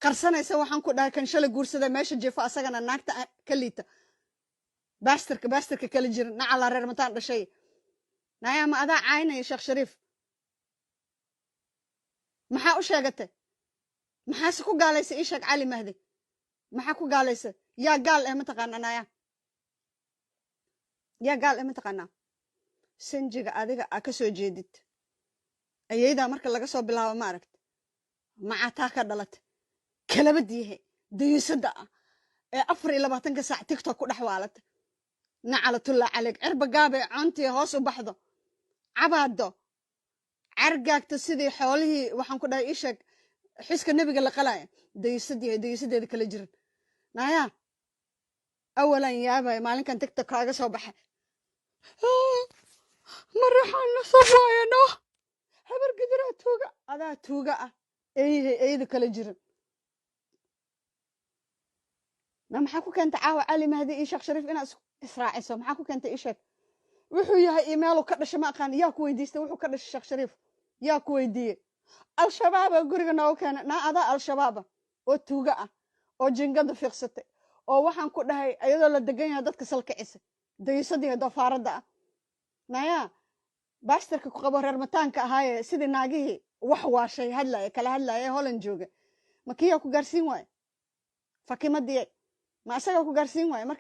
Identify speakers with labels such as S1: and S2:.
S1: Qarsanaysa waxaan ku dhahay kan shalay guursada meesha jiifo, asagana naagta ka liita, baastarka baastarka kala jirin. Nacalaa reer Mataan dhashay. Nayaa, ma adaa caynaya Sheekh Shariif? Maxaa u sheegatay? Maxaase ku gaalaysa? Ii sheeg, Cali Mahdi, maxaa ku gaalaysa? Yaa gaal eh mataqaana? Naya, yaa gaal eh mataqaanaa? Sanjiga adiga aa ka soo jeedid ayaydaa marka laga soo bilaabo, ma aragta macataa ka dhalatay kalabadiihe dayuusada ah ee 24-ka saac TikTok ku dhex waalata. Nacalatullaa caleyk, cirba gaabee coontii hoos u baxdo, cabaado, cargaagta sidii xoolihii. Waxaan ku dhahay, ii sheeg, xuska nebiga la qalaya, dayuusadiihe dayuusadeeda kala jiran. Naya, awalan yaabaya maalinkan TikTok kaaga soo baxay, Mareexaan nasab waayano, Habar Gidiraa tuuga, adaa tuuga ah, eeyahay eeyada kala jiran. Na maxaa ku keentay caawa Cali Mahdi iyo Sheekh Shariif inaad israaciso? Maxaa ku keentay? Ii sheeg wuxuu yahay iyo meeluu ka dhashay. Ma aqaan. Yaa ku weydiistay wuxuu ka dhashay Sheekh Shariif? Yaa ku weydiiyey? Al-Shabaaba guriga noogu keenay. Naa, adaa Al-Shabaaba oo tuuga ah oo jingada fiiqsatay oo waxaan ku dhahay iyadoo la degan yahay dadka salkicisa, dayuusadii doofaarada ah. Naya, baastarka ku qabo reer Mataanka ahaaye sidii naagihii wax waashay hadlaya kala hadlaya ee Holland jooga, ma kiyaa ku gaarsiin waaye? Fakimadii ma asagaa ku gaarsiin waaye marka?